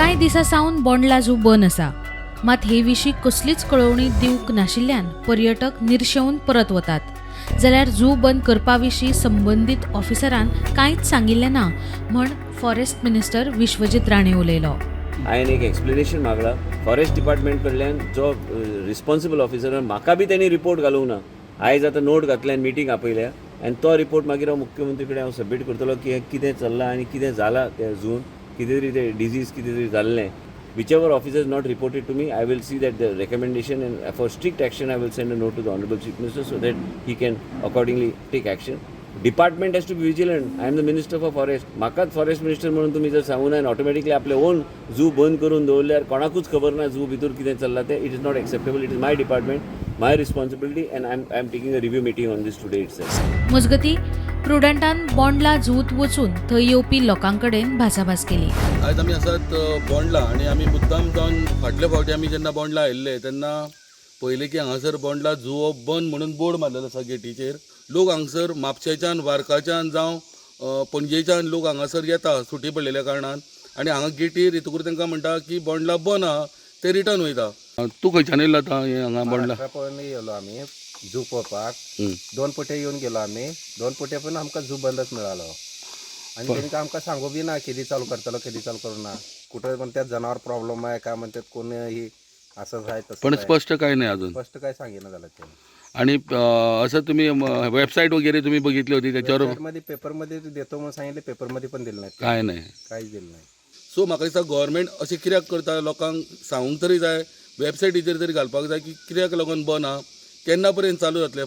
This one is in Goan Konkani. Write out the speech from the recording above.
कांय दिसां सावन बोंडला झू बंद आसा. मात हे विशीं कसलीच कळोवणी दिवंक नाशिल्ल्यान पर्यटक निर्शेवन परत वतात. जाल्यार झू बंद करपा विशीं संबंदीत ऑफिसरान कांयच सांगिल्लें ना म्हण फॉरेस्ट मिनिस्टर विश्वजीत राणे उलयलो. हांवें एक एक्सप्लेनेशन मागला फॉरेस्ट डिपार्टमेंट कडल्यान. जो रिस्पॉन्सिबल ऑफिसर, म्हाका बी तेणी रिपोर्ट घालूंक ना. आयज आतां नोट घातल्या आनी मिटींग आपयल्या आनी तो रिपोर्ट मागीर हांव मुख्यमंत्री कडेन हांव सबमीट करतलो की हें कितें चल्लां आनी कितें जालां त्या झून, कितें तरी तें डिजीज कितें तरी जाल्लें. Whichever officer not reported to me, I will see that the recommendation and for strict action I will send a note to the honourable Chief Minister so that he can accordingly take action. Department has to be vigilant. I am the Minister for Forest. म्हाकाच फॉरेस्ट मिनिस्टर म्हणून तुमी जर सांगूना आनी ऑटोमॅटिकली आपले ओन झू बंद करून दवरल्यार कोणाकूच खबर ना झू भितर कितें चल्लां तें, it is not acceptable. It is my department, my responsibility, and I am taking a review meeting on this today itself. मजगतीं, प्रुडंटान बोंडला झूत वचून थंय येवपी लोकां कडेन भासाभास केली. आयज आमी आसात बोंडला आनी आमी मुद्दाम जावन फाटल्या फावटी आमी जेन्ना बोंडला आयिल्ले तेन्ना पळयलें की हांगासर बोंडला झू हो बंद म्हणून बोर्ड मारलेलो आसा गेटीचेर. लोक हांगसर म्हापशेच्यान, वार्काच्यान जावं पणजेच्यान लोक हांगासर येता सुटी पडलेल्या कारणान आनी हांगा गेटीर येतकूर तांकां म्हणटा की बोंडला बंद आहा, ते रिटर्न वयता. तूं खंयच्यान येयलो आतां हें हांगा बोंडला? महाराष्ट्रा पळोवन येयलो आमी झू पळोवपाक. दोन पटे येवन गेलो आमी. दोन पटे पण आमकां झू बंदच मिळालो आणि तेंकां आमकां सांगू बी ना केदी चालू करतलो, केदी चालू करू ना. कुठं म्हणतात जनावर प्रॉब्लेम आहे का म्हणतात, कोण ही असंच आहे तसं. पण स्पष्ट काय नाही अजून. स्पष्ट काय सांगितलं झालं ते. आणि असं तुम्ही वेबसाईट वगैरे तुम्ही बघितली होती त्याच्यावर? मध्ये पेपरमध्ये देतो म्हणून सांगितले, पेपरमध्ये पण दिलं नाही. काय नाही. काहीच दिलं नाही. सो म्हाका दिसता गव्हर्मेंट अशें कित्याक करता? लोकांक सांगूंक तरी जाय, वेबसायटीचेर तरी घालपाक जाय की कित्याक लागून बंद आहा, केन्ना पर्यंत चालू जातलें.